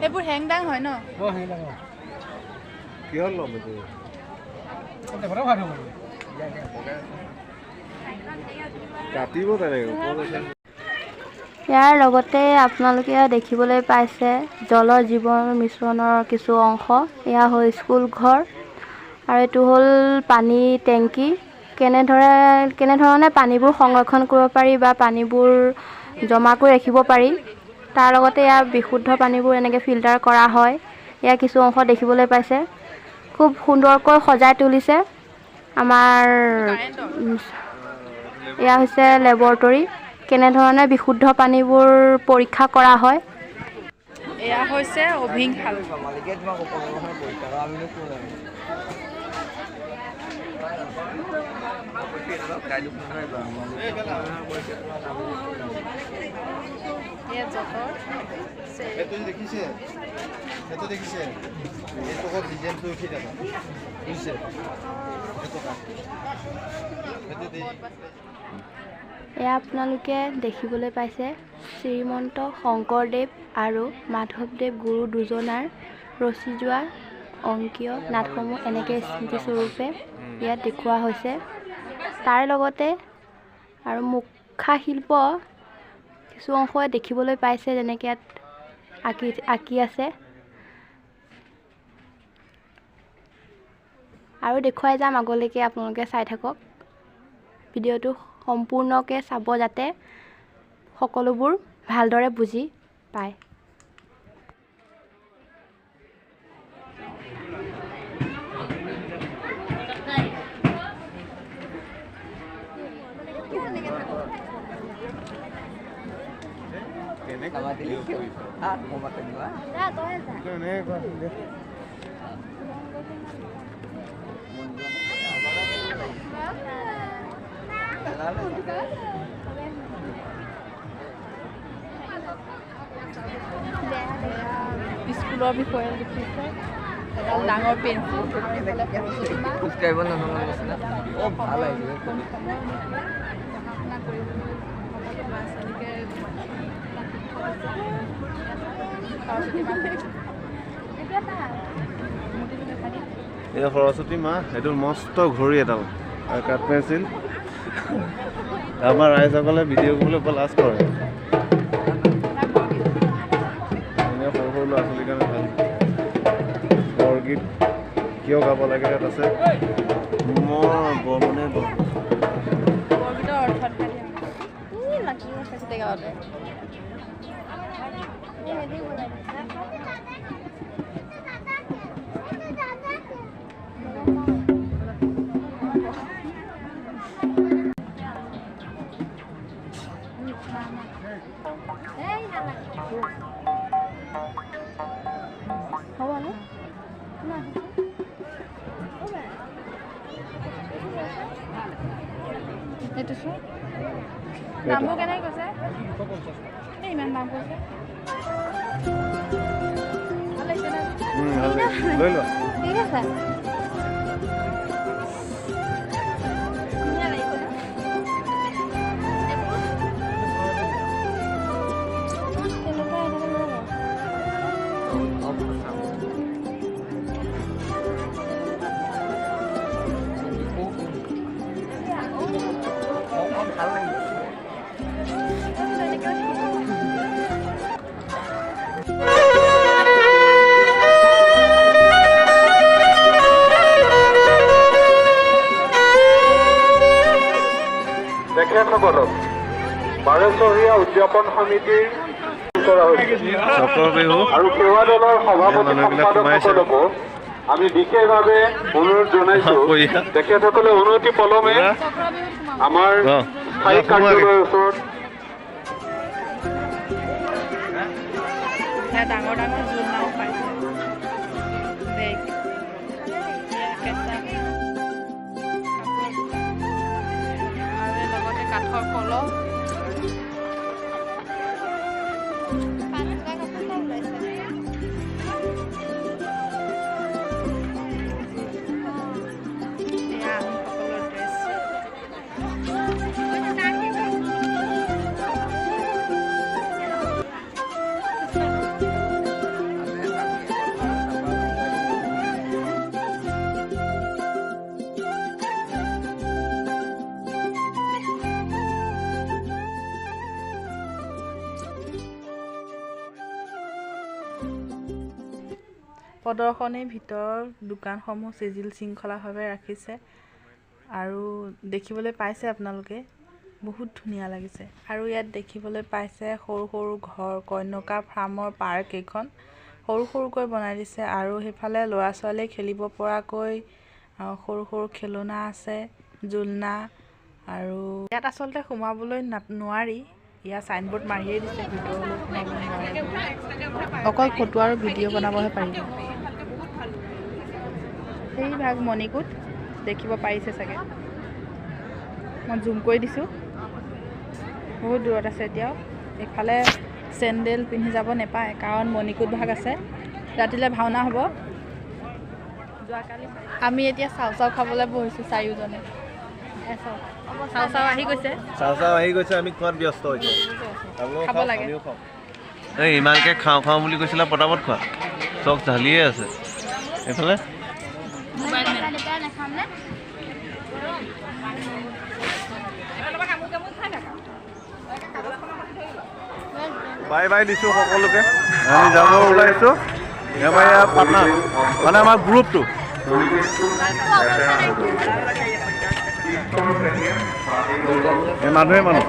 এইবোৰ হেংদাং হয় ন? কিহত ল'ম এইটো? কাটিব তেনেকে। ইয়াৰ লগতে আপোনালোকে দেখিবলৈ পাইছে জল জীৱন মিছনৰ কিছু অংশ। এয়া হ'ল স্কুল ঘৰ আৰু এইটো হ'ল পানী টেংকি। কেনেধৰণে পানীবোৰ সংৰক্ষণ কৰিব পাৰি বা পানীবোৰ জমা কৰি ৰাখিব পাৰি, তাৰ লগতে ইয়াৰ বিশুদ্ধ পানীবোৰ এনেকৈ ফিল্টাৰ কৰা হয়। ইয়াৰ কিছু অংশ দেখিবলৈ পাইছে, খুব সুন্দৰকৈ সজাই তুলিছে। আমাৰ এয়া হৈছে লেবৰেটৰী, কেনেধৰণে বিশুদ্ধ পানীবোৰ পৰীক্ষা কৰা হয়। এয়া হৈছে অভিংশাল। দেখিছে সেইটো দেখিছে এইটো ডিজাইনটো উঠি থাকে বুজিছে। এয়া আপোনালোকে দেখিবলৈ পাইছে শ্ৰীমন্ত শংকৰদেৱ আৰু মাধৱদেৱ গুৰু দুজনাৰ ৰচি যোৱা অংকীয় নাটসমূহ এনেকৈ স্মৃতিস্বৰূপে ইয়াত দেখুওৱা হৈছে। তাৰ লগতে আৰু মুখা শিল্প কিছু অংশ দেখিবলৈ পাইছে, যেনেকৈ ইয়াত আঁকি আছে। আৰু দেখুৱাই যাম আগলৈকে, আপোনালোকে চাই থাকক ভিডিঅ'টো সম্পূৰ্ণকৈ চাব যাতে সকলোবোৰ ভালদৰে বুজি পায়। স্কুলৰ বিষয়ে লিখিছে, এডাল ডাঙৰ পেঞ্চিল, পঢ়া শুনা কৰিবলৈ সকলো ল'ৰা ছোৱালীকে এই সৰস্বতী মা, এইটো মস্ত ঘড়ী এডাল আৰু কাঠ পেঞ্চিল। আমাৰ ৰাইজসকলে ভিডিঅ' কৰিবলৈ বৰ লাজ কৰে। এনে সৰু সৰু ল'ৰা ছোৱালীৰ কাৰণে ভাল। বৰগীত কিয় গাব লাগে ইয়াত আছে। মই বৰ মানে বৰগীতৰ অৰ্থ দামবোৰ কেনেকৈ কৈছে? এই ইমান দাম কৈছে। ভাল লাগিছে নে? লৈ লোৱা। ঠিক আছে। ধুনীয়া লাগিছে ন? তেখেতসকলক বাৰেচহৰীয়া উদযাপন সমিতিৰ কৰা হৈছে আৰু সেৱা দলৰ সভাপতি সম্পাদকসকলকো আমি বিশেষভাৱে অনুৰোধ জনাইছো, তেখেতসকলে অনুমতি পলমে আমাৰ স্থায়ী কাৰ্যালয়ৰ ওচৰত ডাঙৰ ডাঙৰ জোলনাও পাইছে, বেগ, কেঁচা আৰু লগতে কাঠৰ কলহ। এয়া আহোমসকলৰ ড্ৰেছ। প্ৰদৰ্শনীৰ ভিতৰৰ দোকানসমূহ চিজিল শৃংখলাভাৱে ৰাখিছে আৰু দেখিবলৈ পাইছে আপোনালোকে বহুত ধুনীয়া লাগিছে। আৰু ইয়াত দেখিবলৈ পাইছে সৰু সৰু ঘৰ, কন্যকা ফাৰ্মৰ পাৰ্ক এইখন সৰু সৰুকৈ বনাই দিছে। আৰু সেইফালে ল'ৰা ছোৱালীয়ে খেলিব পৰাকৈ সৰু সৰু খেলনা আছে, জোলনা। আৰু ইয়াত আচলতে সোমাবলৈ নোৱাৰি, ইয়াত চাইনবোৰ্ড মাৰিয়ে দিছে ভিতৰলৈ সোমাব নোৱাৰে, অকল ফটো আৰু ভিডিঅ' বনাবহে পাৰিব। সেই ভাগ মণিকূট দেখিব পাৰিছে চাগে, মই জুম কৰি দিছোঁ, বহুত দূৰত আছে এতিয়াও। এইফালে চেণ্ডেল পিন্ধি যাব নাপায়, কাৰণ মণিকূট ভাগ আছে, ৰাতিলৈ ভাওনা হ'ব। আমি এতিয়া চাউ চাউ খাবলৈ বহিছোঁ চাৰিওজনে। চাউ চাউ আহি গৈছে, চাউ চাউ আহি গৈছে, আমি খোৱাত ব্যস্ত হৈছে। খাব লাগে। এই ইমানকৈ খাওঁ খাওঁ বুলি কৈছিলা, পটাপট খোৱা, চক ঢালিয়ে আছে এইফালে। বাই বাই দিছোঁ সকলোকে, আমি যাব ওলাইছোঁ। আমাৰ ইয়াৰ পাৰ্টনাৰ মানে আমাৰ গ্ৰুপটো। এই মানুহে মানুহ।